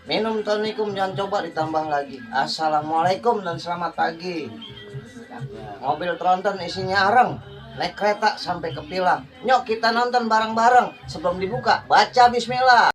Minum tonikum jangan coba ditambah lagi. Assalamualaikum dan selamat pagi. Mobil tronton isinya areng. Naik kereta sampai ke Pilang. Nyok kita nonton bareng-bareng. Sebelum dibuka, baca bismillah.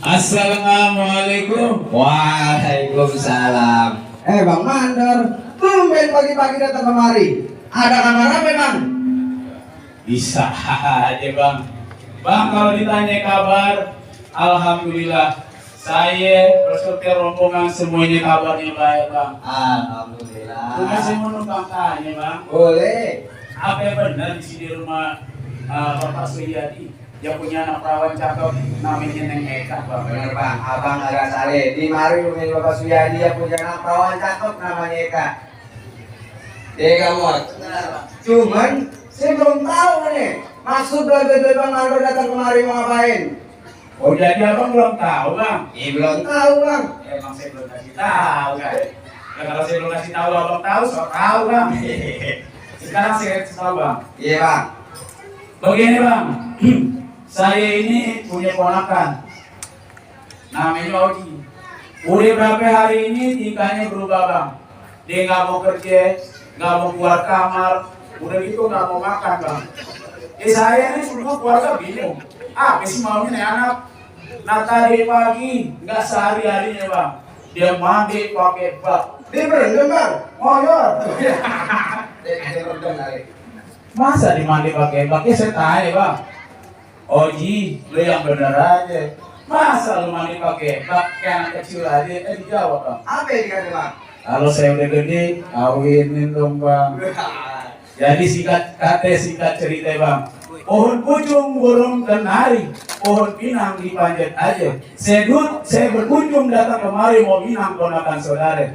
Assalamualaikum. Waalaikumsalam. Bang Mandor, tumben pagi-pagi datang kemari. Ada kabar apa, Bang? Bisa aja bang. Bang kalau ditanya kabar, alhamdulillah. Saya berserta rombongan semuanya kabarnya baik bang. Alhamdulillah. Cuma saya mau numpang tanya bang. Boleh. Apa yang benar di sini rumah Bapak Suyadi yang punya anak perawan cakep namanya Neng Eka bang? Bener Bang, abang agak saleh. Di mari rumah Bapak Suyadi yang punya anak perawan cakep namanya Eka. Eka Mot. Cuman saya belum tahu nih maksud dari Bang Mandor datang kemari mau ngapain. Oh jadi abang belum tahu bang? Belum tahu Bang. Emang saya belum kasih tahu kan? Ya, kalau saya belum kasih tahu abang tahu, so tahu bang. Sekarang saya kasih tahu bang. Iya Bang. Begini bang, saya ini punya ponakan, namanya Oji. Udah berapa hari ini tingkahnya berubah bang. Dia nggak mau kerja, nggak mau keluar kamar, udah gitu nggak mau makan bang. Saya ini semua keluarga bingung. Apa sih maunya nih anak? Nah tadi pagi nggak sehari-harinya bang, dia mandi pakai bak. Dia berendam Bang. Ngoyor. Dia berendam kali. Masa dimandi pakai bak? Ya saya tanya bang. Oji, lu yang bener aja. Masa lu mandi pakai bak kayak anak kecil aja? Dijawab bang. Apa yang dikatakan Bang? Kalau saya udah gede, kawinin dong bang. Jadi singkat cerita bang. Pohon pucung burung kenari, pohon pinang dipanjat aja. Saya berkunjung datang kemari mau minang ponakan saudara.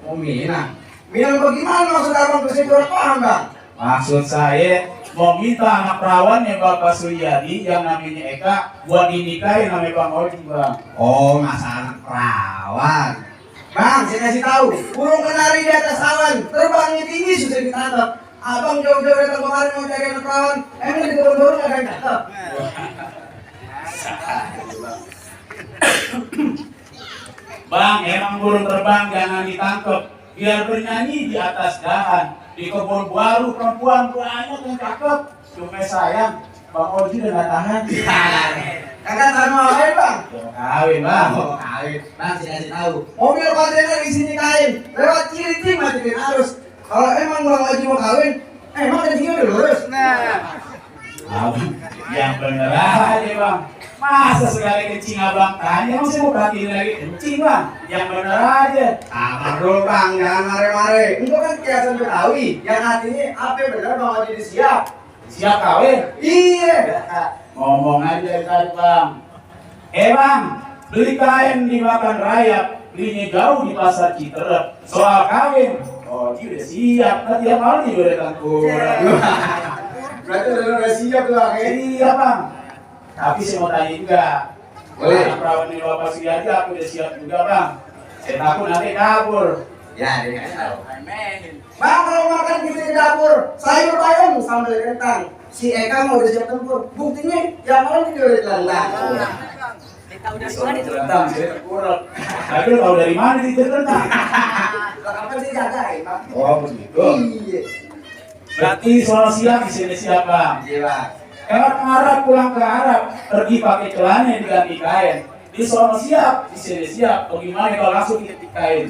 Mau minang? Minang bagaimana maksud abang ke situ paham Bang? Maksud saya mau minta anak perawannya Bapak Suyadi yang namanya Eka buat dinikahin sama Bang Oji bang. Oh, masalah perawan. Bang, saya kasih tahu, burung kenari di atas awan, terbangnya tinggi sudah ditangkap. Abang jauh-jauh datang kemarin mau cari anak perawan, emang di kebun-kebun nggak ada yang cakep. Bang, emang burung terbang jangan ditangkap, biar bernyanyi di atas dahan. Di kebun baru perempuan banyak yang cakep. Cuma sayang, Bang Oji udah gak tahan. Kakak tahan mau kawin Bang? Mau kawin bang. Mau kawin. Bang, saya kasih tahu, mobil kontainer di sini kain, lewat Cilincing matiin arus. Kalau emang Bang Oji mau kawin, emang kencingnya udah lurus. Abang, yang bener aja bang. Masa sekali kencing abang tanya, emang saya mau perhatiin lagi kencing bang. Yang bener aja. Sabar dulu Bang, jangan mare-mare. Engkau kan kiasan Betawi, yang artinya apa bener Bang Oji udah siap. Siap kawin? Iya. Ngomong aja tadi bang. Bang, beli kain di Makan Raya, belinya jauh di Pasar Citerep. Soal kawin, Oji udah siap. Kan tiap hari juga datang kurang. Berarti udah siap tuh Bang. Iya bang. Tapi saya mau tanya juga. Boleh. Anak perawan di Bapak Suyadi aku udah siap juga bang. Saya takut nanti kabur. Ya, dia kasih tahu. Bang, kalau makan kita di dapur, sayur bayam sambal kentang. Si Eka mau udah siap tempur. Buktinya, yang malam dia udah telentang. Kita udah tua di Tentang saya kurang. Tapi lu tahu dari mana sih tentang? Kapan sih jagain, Bang? Oh begitu. Iya. Berarti soal siap di sini siap bang. Iya, Bang. Orang Arab pulang ke Arab, pergi pakai celana yang diganti kain. Di sono siap, di sini siap. Bagaimana kalau langsung diganti kain?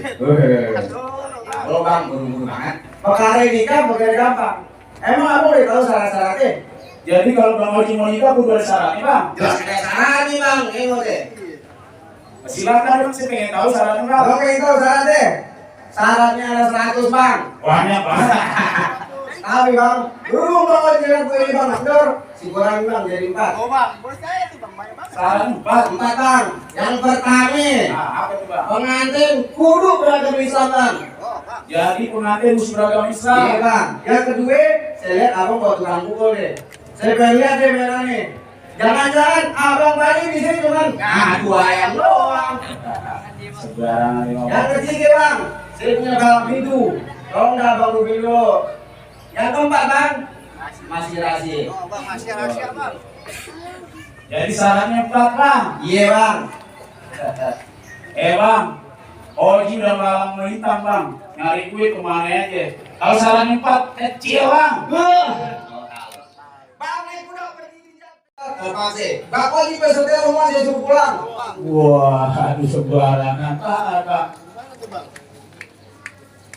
Kalau Bang, buru-buru banget. Perkara nikah perkara gampang. Emang abang udah tahu syarat-syaratnya? Jadi kalau Bang Oji mau nikah kudu ada syaratnya bang. Jelas ada syarat nih bang, ini mau deh. Silakan bang, saya pengen tahu syaratnya bang. Abang pengen tahu syaratnya? Syaratnya ada 100 bang. Banyak banget. Tapi bang, dulu bang Oji bilang gue ini bang, bener. Si kurang bilang jadi 4. Oh bang, boleh saya tuh bang, banyak banget. Syaratnya 4. 4 bang. Yang pertama, Nah, apa tuh bang? pengantin kudu beragama Islam bang. Oh bang. Jadi pengantin mesti beragama Islam. Iya bang. Yang kedua, saya lihat abang bawa tukang pukul deh. Saya pengen lihat deh mainannya. Jangan-jangan abang Bani di sini cuman ngadu ayam doang. Sembarangan ini ngomong. Yang ketiga bang, saya punya galang pintu. Tolong dah bang Rubi dulu. Yang keempat bang, masih rahasia. Oh bang, masih rahasia bang. Jadi syaratnya 4 bang. Iya bang. Bang, Oji udah malam melintang bang. Nyari kue kemana aja. Kalau syaratnya 4 kecil bang. Bang, naik kuda pergi di jalan. Terpaksa. Bapak di peserta rumah saya suruh pulang. Wah, aduh sembarangan pak.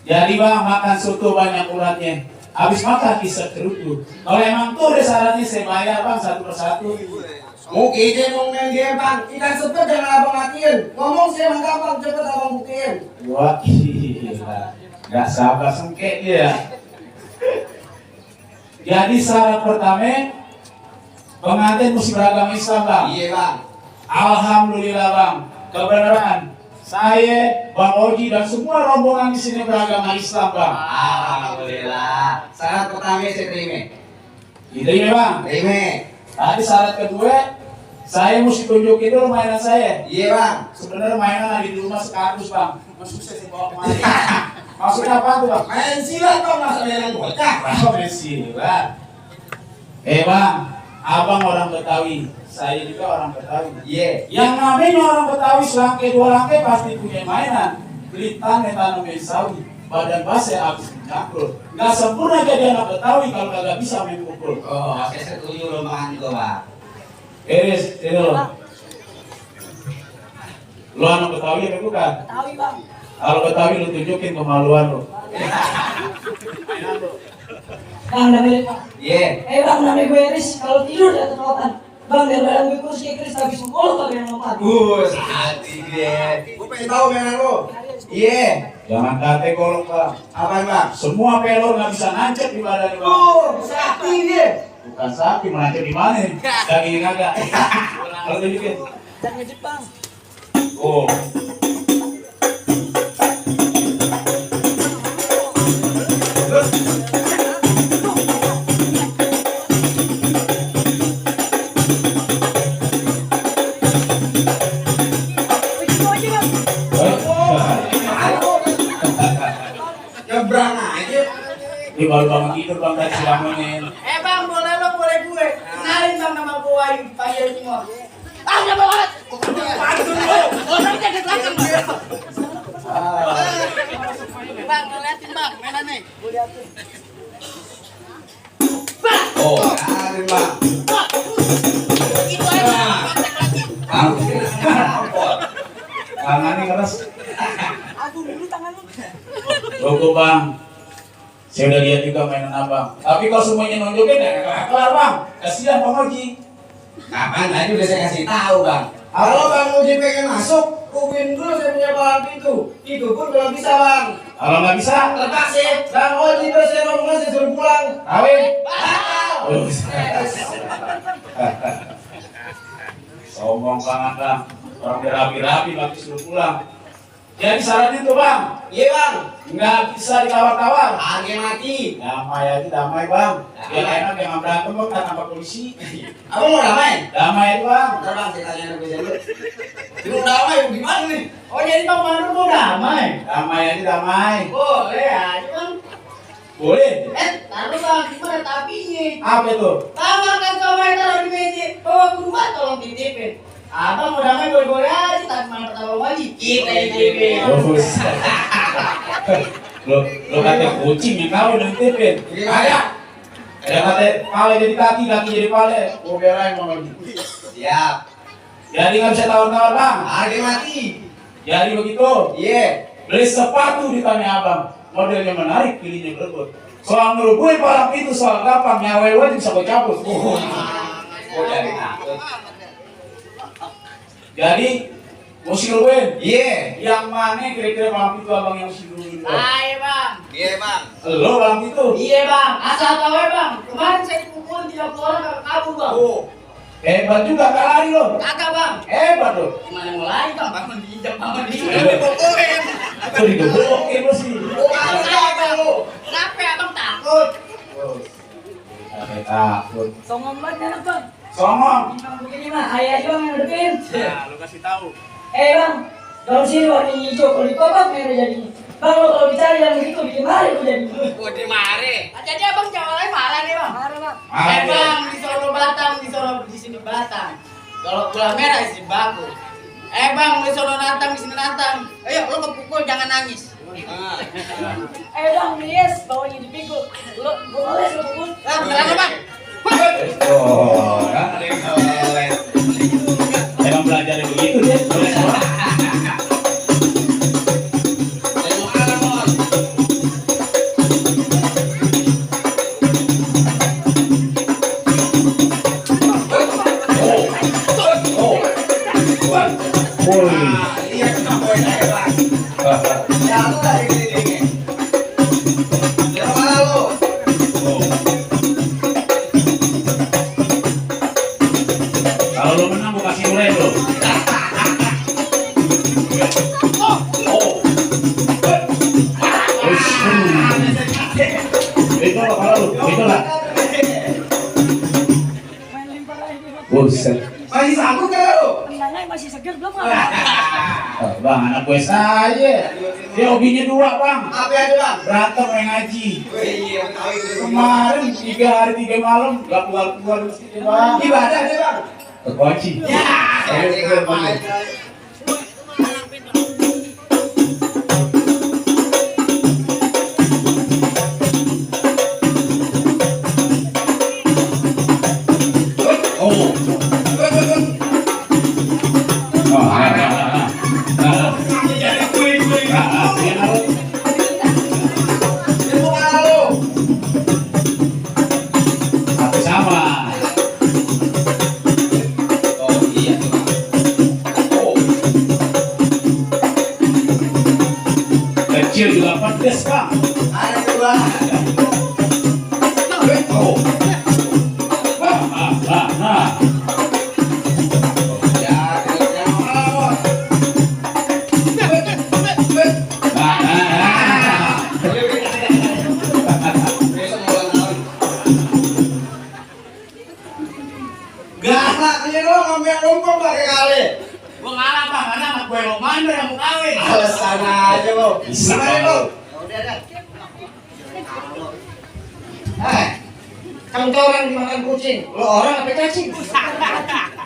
Jadi bang makan soto banyak uratnya. Habis makan bisa kerutu. Kalau emang tuh udah syaratnya saya bayar bang satu persatu. Mungkin dia ngomongin dia bang. Ikan sepet jangan abang matiin. Ngomong sih emang gampang, cepet abang buktiin. Wah gila. Gak sabar sengkek dia. Jadi syarat pertama pengantin mesti beragama Islam bang. Iya bang. Alhamdulillah bang, kebenaran saya, Bang Oji dan semua rombongan di sini beragama Islam bang. Alhamdulillah. Syarat pertama saya terima. Ini bang. Terima. Tadi syarat kedua, saya mesti tunjukin dulu mainan saya. Iya bang. Sebenarnya mainan ada di rumah sekardus bang. Maksud saya bawa kemari. Maksudnya apa tuh bang? Main silat bang, masa mainan bocah. Oh silat. Bang, abang orang Betawi, saya juga orang Betawi. Iya. Yang namanya orang Betawi selangkai 2 langkai pasti punya mainan. Belitan tanam sawi, badan basah habis mencakrul. Nggak sempurna jadi anak Betawi kalau kagak bisa main pukul. Oh, saya setuju loh bang juga bang. Beres, ini lo. Lo anak Betawi apa bukan? Betawi bang. Kalau Betawi lo tunjukin kemaluan lo. Bang, namanya Bang. Iya. Bang, namanya gue Eris. Kalau tidur di atas rotan. Bang, biar badan gue kurus kayak Chris habis mulut tapi yang lompat. Hati dia. Gue pengen tahu mainan lo. Iya. Jangan kate golok bang. Apaan bang? Semua pelor nggak bisa nancep di badan bang. Sakti dia. Bukan sapi menancep di mana? Daging kagak. Kalau tunjukin. Jangan ngejep bang. Oh. Begitu aja bang. Nyebrang aja. Ini baru bangun tidur bang tadi bangunin. Bang, boleh lo, boleh gue. Kenalin bang nama gue Ayu, Ayu Timur. Ah, udah banget. Pantun lo. Orang jadi belakang bang. Bang, ngeliatin bang, mainannya. Gue liatin. Bang. Oh, keren bang. Itu aja. Bang. Tangannya keras. Aduh, dulu tangan lu. Logo bang. Saya udah lihat juga mainan abang. Tapi kalau semuanya nunjukin ya kelar bang. Kasihan Bang Oji. Kapan tadi udah saya kasih tahu bang. Kalau bang Uji pengen masuk, hubungin dulu saya punya palang pintu. Itu pun belum bisa bang. Kalau nggak bisa, Terpaksa bang Uji terus saya rombongan saya suruh pulang. kawin. Batal. Sombong banget bang. Orang berapi-rapi lagi suruh pulang. Jadi syaratnya tuh bang, Iya bang. nggak bisa ditawar-tawar. Harga mati. Damai aja damai bang. Biar enak jangan berantem bang, kan sama polisi. Abang mau damai? Damai itu bang. Ntar bang saya tanya dulu dulu. Lu damai gimana nih? Oh, jadi bang Manu mau damai. Damai aja damai. Boleh aja bang. Boleh. Taruh bang, gimana tapinya? Apa itu? Tawarkan kamar taruh di meja. Bawa ke rumah tolong titipin. Abang mau damai boleh-boleh aja, tapi mana pertama lagi kita yang titipin. Lo kata kucing yang kawin dan tipin. Gimana? Ada kata pale jadi kaki, kaki jadi pale. Gue belain mau lagi. Siap. Jadi nggak bisa tawar-tawar bang. Harga mati. Jadi begitu. Iya. Beli sepatu ditanya abang. Modelnya menarik, pilihnya berebut. Soal ngerubui palang itu soal gampang, nyawewe bisa kau cabut. Oh, jadi takut. Jadi, musim Ruben, Iya. yang mana kira-kira palang itu abang yang musim dulu? Ayo bang. Iya, Bang. Lo palang itu? Iya bang. Asal tahu ya bang. Kemarin saya dipukulin 30 orang kakak kabur bang. Oh. Hebat juga gak lari lo. Kakak bang. Hebat lo. Gimana mau lari bang? Bangun diinjak bangun Itu digebukin lo sih. Kenapa abang takut? Takut. Songong banget anak bang. Songong. Bang begini mah, ayah aja bang yang ngadepin. Nah, lu kasih tahu. Bang, daun sini warna hijau, kalau dipotong merah jadinya. Bang, lo kalau bicara yang begitu bikin marah lo jadi. Udah mare. Jadi abang jangan lagi marah nih bang. Marah bang. Bang di Solo Batam, di sini Batam. Kalau gula merah isi baku. Bang di Solo Natang, di sini Natang. Ayo lo kepukul jangan nangis. Bang, yes, bawahnya dipikul. Lo les lo pukul. Beneran bang. Oh, kan ada yang oleh. Emang belajar begitu deh. Iya, kenapa saya, Bang? Jatuh dari sini. Jangan malu. Kalau lo menang gue kasih urai lo. Itu lah kalau lo, itu lah. Main lempar aja bang. Buset. Masih sanggup nggak lo? Tendangannya masih segar belum bang? Bang, anak gue saja. Dia hobinya dua bang. Apa aja, Bang? Berantem main ngaji. Iya, tahu itu. Kemarin 3 hari 3 malam gak keluar di sini bang. Ibadah deh, Bang. Terkunci. Ya, ngapain? Oh. Jadi kue-kue. Sama. Oh iya, Bang. Kecil juga pedes bang. Ada dua. Oh. Nah. Ya, jangan melawan. Besok ulang tahun. Galak aja dong, ngambil numpang pakai kali. Gua ngalah bang, karena anak gue Romando yang mau kawin. Alasan aja lo. Bisa, Gimana Bang. lo? Udah dah. Kamu tuh orang dimakan kucing, lo orang apa cacing?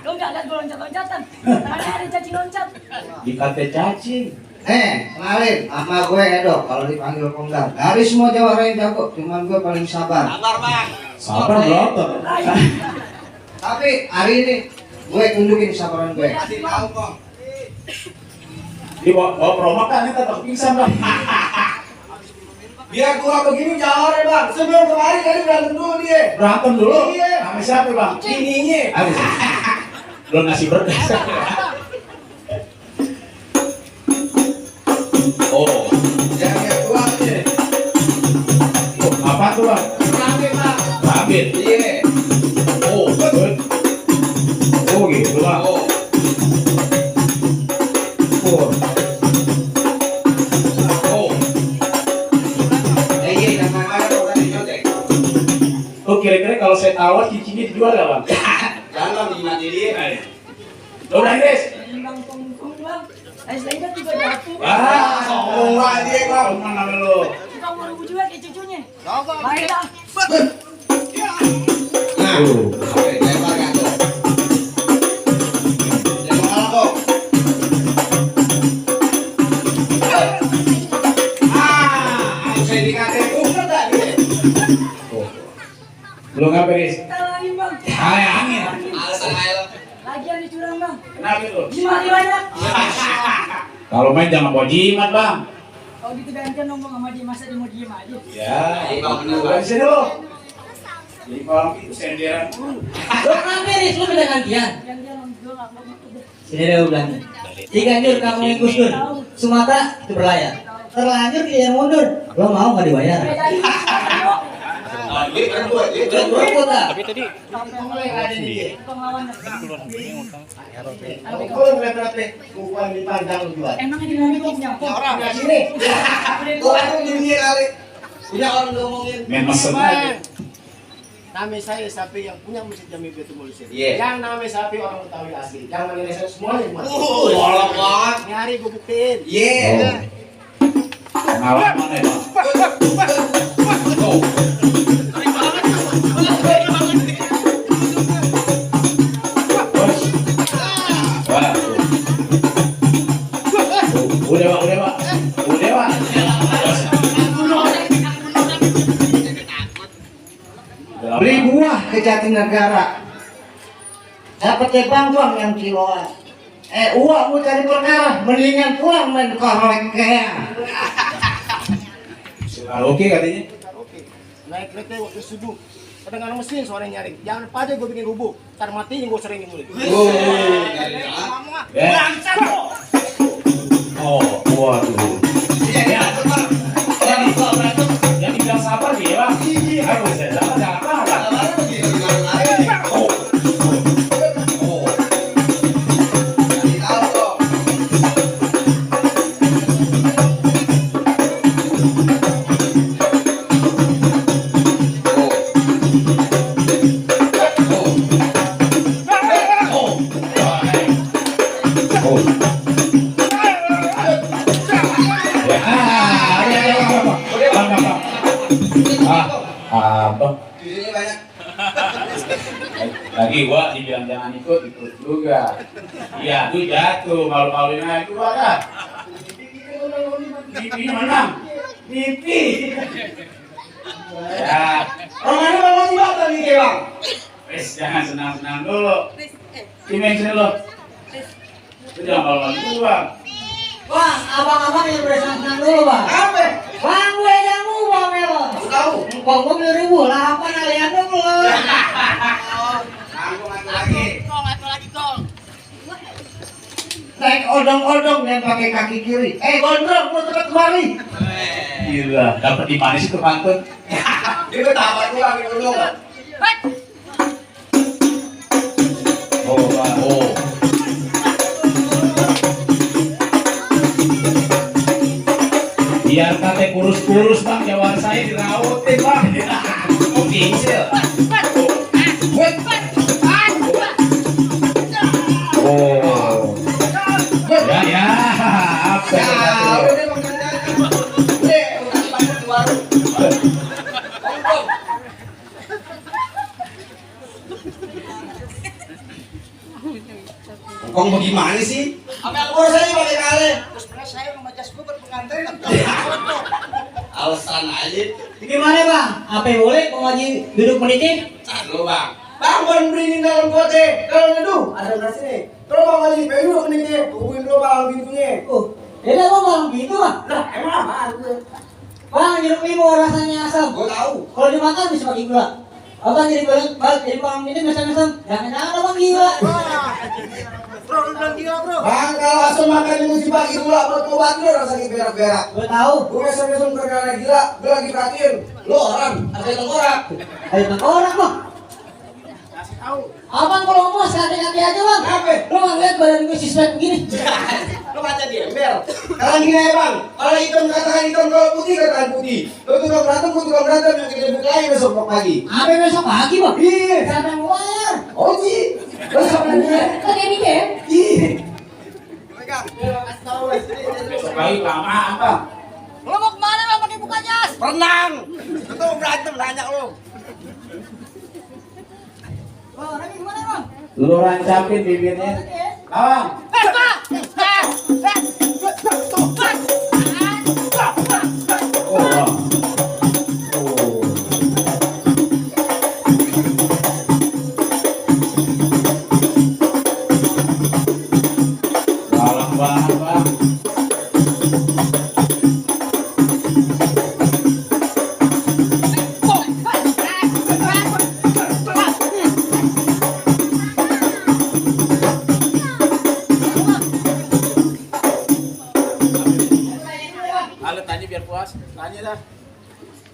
Lo nggak lihat gue loncat-loncatan? Mana ada cacing loncat? Dikata cacing. Kenalin, sama gue Edo, kalau dipanggil Kongdar. Dari semua Jawara yang jago, cuman gue paling sabar. Sabar, Bang. Sabar berotot. Tapi hari ini gue tunjukin kesabaran gue. Kasih tahu, Bang. Di bawa promo kan kita tak pingsan bang. Biar gua begini jawara, Bang. Sebelum kemarin tadi berantem dulu dia. Berantem dulu. Iya. Sama siapa bang? Ininya. Habis. Belum ngasih berkas. Oh. Jangan yang tua nih. Oh, apa tuh bang? Rame, Bang. Rabit. Iya. Oh, betul. Oh gitu bang. Oh. Oh. Oh. Iya, jangan marah kalau tadi nyontek. Oh kira-kira kalau saya tawar cincinnya dijual gak bang? Jangan dimati dia. Lo udah Inggris? Bang tunggu bang. Lengket juga jatuh. Sombong banget dia, Bang. Mana lo? Kita mau nunggu juga kayak cucunya. Main dah. Nah, oke, lempar kan tuh. Jangan kalah kok. Saya dikatain umpet tak dia. Belum apa Inggris? Kita lagi bang. Angin. Alasan aja lo. Lagian dicurang bang. Kenapa itu? Gimana banyak? Kalau main jangan bawa jimat bang. Kalau gitu gantian ngomong sama dia, masa dia mau diem aja. Ya, Bang bener, Bang. Sini lo. Jadi kalau itu senderan dulu. Lo kenapa Riz? Lo pindah gantian? Gantian om, gue gak mau gitu. Sini deh gue bilang. Ciganjur kamu yang Gus Dur. Sumatera itu berlayar. Terlanjur dia mundur. Lo mau nggak dibayar? Berebut lah. Tapi tadi Sampai ada di penglawan. Kalau berapa bukan dipandang jual. Emangnya di mana kok punya Orang di sini. Gua tuh dunia kali. Punya orang ngomongin. Main mesen aja. Nama saya sapi yang punya masjid Jami Betul Mulia. Iya. Yang nama sapi orang Betawi asli. Jangan menilai saya semuanya. Tolong banget. Nyari gue buktiin. Iya. Pengalaman ya, Bang. Tuh. Bos. Wah, tuh. Tuh, udah, Pak, udah, Pak. Udah, Pak. Beli buah ke Jatinegara. Dapat bang yang kiloan. Uang mau cari perkara, mendingan pulang main korek kayak. Oke katanya. Oke. Naik kereta waktu subuh. Dengan mesin sore nyari. Jangan lupa aja gue bikin rubuk. Ntar mati gue sering mulai. Ya. Oh, waduh. Yang dibilang sabar dia, Bang. Aduh, saya sabar jangan kalah. Oh. Oh. Oh. Ya, apa? Di sini banyak. Lagi gua dibilang jangan ikut juga. Iya, tuh jatuh malu-maluin aja itu ada. Pipinya menang. Pipi. Ya, Orangnya bang masih batal nih bang. wes jangan senang-senang dulu. Sini sini lo. Lu jangan malu-maluin dulu, Bang. Bang, abang-abang yang udah senang dulu bang. Apa? Bang, gue yang mau melon. Tahu? Bang, gue beli ribu, harapan kalian dulu. Aku ngaku lagi. Ngaku lagi kong. Naik odong-odong yang pakai kaki kiri. Gondrong, lu cepet kemari. Gila, dapat di mana sih tuh pantun? Dia ketawa tuh lagi dulu. Oh, Bang. Oh. Biar kate kurus-kurus, Bang, jawar saya dirautin, Bang. Oh, pincil. Oh. Ya, ya. Apa Ya, itu? udah bang jangan. Udah pasang di warung. Kong bagaimana sih? Apa yang ngurus aja pakai kali? Terus pernah saya membaca gue berpengantin. Alasan aja. Gimana bang? Apa boleh mau ngaji duduk menitip? Lu bang. Bang, bukan beringin dalam kote. Kalau neduh, ada beras ini. Kalau bang lagi pengen dulu menitip. Tungguin dulu bang pintunya. Ya udah bang gitu bang. Lah, emang apaan gue? Bang, jeruk limau rasanya asam. Gue tahu. Kalau dimakan bisa pakai gula. Abang jadi balik jadi bang ini mesem-mesem. Jangan-jangan abang gila. Bro, lu bilang gila bro. Bang, kalau asam makan ini mesti pakai gula buat obat lu rasanya berak-berak. Gue tahu. Gue mesem-mesem karena gila. Gue lagi perhatiin. Lu orang, ada yang tengkorak. Ayo tengkorak bang. Kasih tahu. Abang kalau ngomong sekali-kali aja bang. Apa? Lu nggak ngeliat badan gue siswet begini. Lu baca di ember. Kalau gini ya bang, kalau hitam katakan hitam, kalau putih katakan putih. Lu tukang berantem, gue tukang berantem yang kita berkelahi besok pagi. Apa besok pagi bang? Iya. Siapa yang mau bayar? Oh sih. Besok nanti. Kan ini game. Iya. Kasih tahu. Baik, kelamaan, Bang. Lo mau kemana bang pakai buka jas? Renang. Itu berantem nanya lu. Bang, orangnya gimana bang? Lu rancapin bibirnya. Bang. Oh, Bang. Oh. Dalam banget, Bang.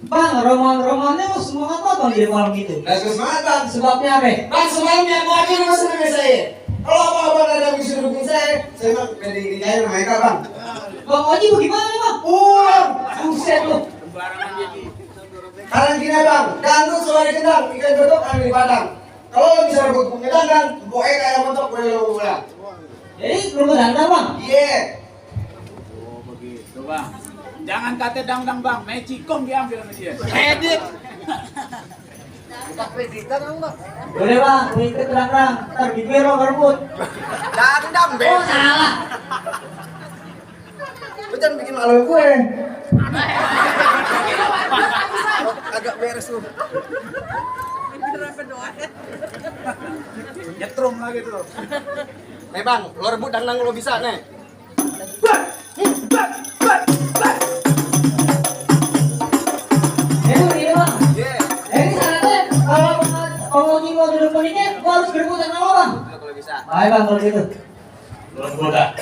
Bang, roman-romannya lu semangat banget bang jadi malam gitu. Nah, semangat bang. Sebabnya apa? Bang, semalamnya aku aja rumah senang saya. Kalau abang ada yang bisa dukung saya mah pending nikahin mereka bang. Bang Oji bagaimana bang? Buset lu. Karantina bang, gandung sore kendang, ikan dodok ambil di padang. Kalau lo bisa rebut punya dandang, boe kayak mentok boleh lo pulang. Jadi belum ada bang. Iya. Oh begitu bang. Jangan kata dangdang bang, mecikong diambil sama dia. Edit. Boleh bang, gue ikut terang-terang. Ntar di biro berebut. Dandang be. Oh salah. Lu jangan bikin malu gue. Agak beres lu. Nyetrum lagi tuh. Nih bang, lo rebut dandang lo bisa nih. Ini bang. Iya. Ini syaratnya kalau Oji mau duduk menikah, gue harus berebut sama lo bang. Kalau bisa. Baik bang kalau gitu. Belum goda.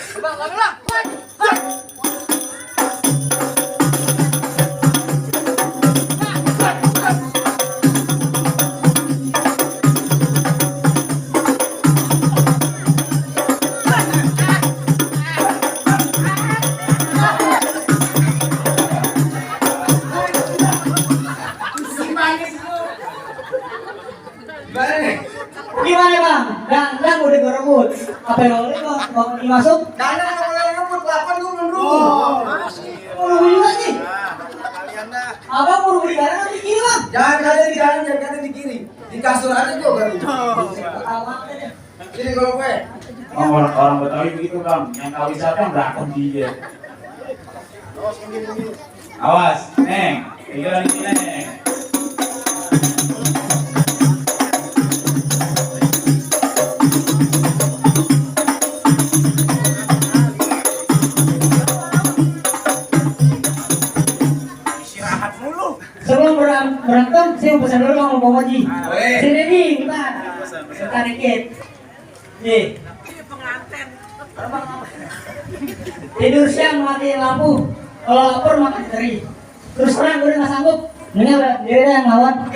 Gimana nih? Gimana bang? Dan udah gue rebut. Apa yang lo bang masuk? Dandang yang boleh rebut, 8 lu belum rebut. Mau juga sih. Kalian dah. Abang mau beli kanan atau di kiri bang? Jangan kalian di kanan, jangan kalian di kiri. Di kasur aja gua kan. Sini kalau gue. Oh, orang Betawi begitu bang, yang tahu siapa yang berantem dia. Awas, neng, tinggal di sini neng. Istirahat mulu. Sebelum berantem, saya mau pesan dulu sama Bang Oji. Boleh. Sini nih, bentar. Bentar dikit. Nih. Tidur siang matiin lampu. Kalau lapar makan teri. Terus terang gue udah nggak sanggup. Ini dia yang lawan.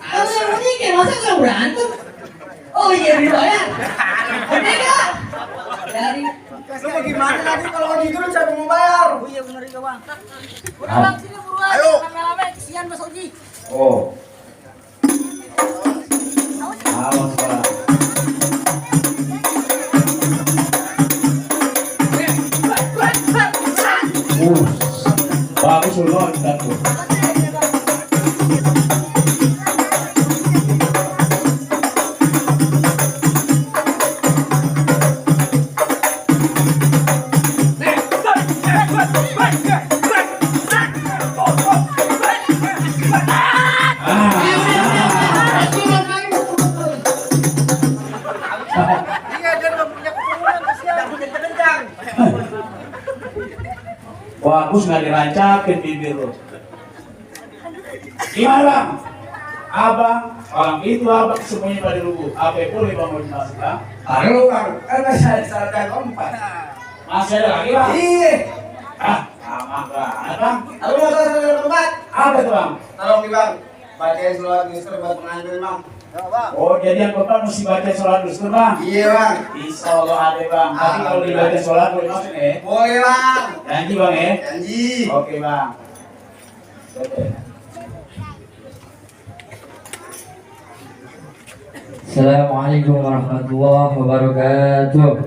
Kalau yang menikah masa nggak berantem? Oh iya dibayar. Gede nggak? Dari. Lu mau gimana nanti kalau mau tidur siapa mau bayar? Oh iya benar juga bang. Udah bang, sini buruan. Ayo. Rame-rame kesian Mas Oji. Oh. Awas bang. Bagus loh kita tuh. Iya dia udah punya keturunan kesian. Punya kencang. Bagus nggak dirancakin bibir lo. Gimana bang? Abang, orang itu abang semuanya pada lugu. Apa boleh bang mau dimasuk bang? Aduh bang, kan masih ada syarat keempat. Masih ada lagi bang? Iya. Ah, sama banget bang. Aku mau tahu syarat keempat. Apa itu bang? Tolong nih bang, bacain selawat minister buat pengantin bang. Oh jadi yang bapak mesti baca sholat dulu bang? Iya bang. Insya Allah ada bang. Tapi kalau dibaca sholat boleh masuk ya? Boleh bang. Janji bang ya? Janji. Oke bang. Oke. Assalamualaikum warahmatullahi wabarakatuh.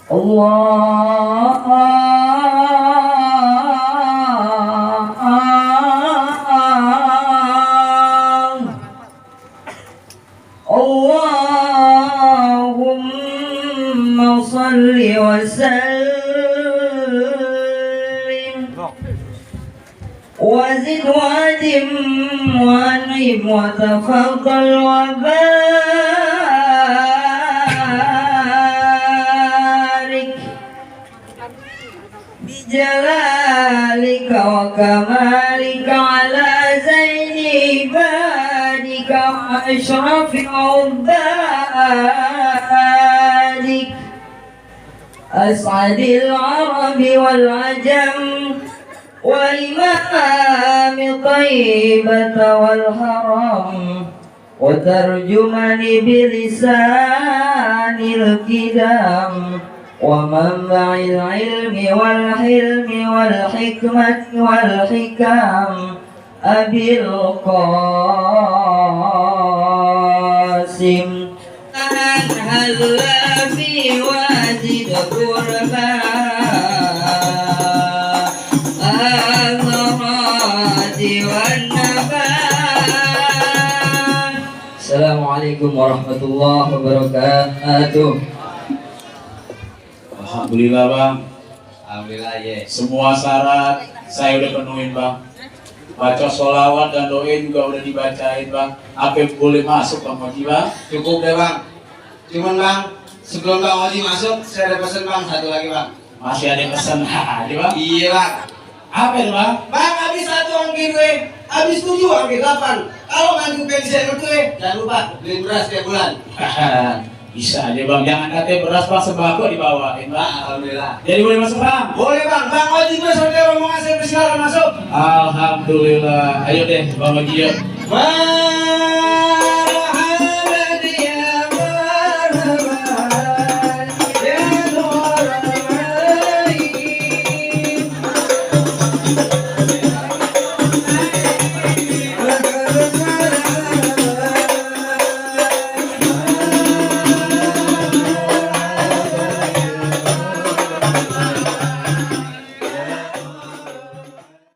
Allahumma salli wa sallim وزد وادم وانعم وتفضل وبارك بجلالك وكمالك على زين عبادك واشرف عبادك أسعد العرب والعجم وإمام طيبة والهرم وترجمان بلسان الكدام ومنبع العلم والحلم والحكمة والحكام أبي القاسم هلا في وادي القربى الغراد والنبات. Assalamualaikum warahmatullahi wabarakatuh. Alhamdulillah bang, Alhamdulillah ya. semua syarat saya udah penuhin bang. Baca sholawat dan doa juga udah dibacain bang. Apa boleh masuk bang Oji bang? Cukup deh bang. Cuman bang, sebelum Bang Oji masuk, saya ada pesan bang, satu lagi bang. Masih ada pesan ada bang? Iya bang. Apa itu bang? Bang, habis 1 angki 2, habis 7 angki 8. Kalau ngantuk pensiun berdua, jangan lupa beli beras tiap bulan. Bisa aja bang, jangan katanya beras bang sembako dibawain bang. Alhamdulillah. Jadi boleh masuk bang? Boleh bang, Bang Oji besok dia rombongan saya persilakan masuk. Alhamdulillah. Ayo deh bang Oji yuk. Bang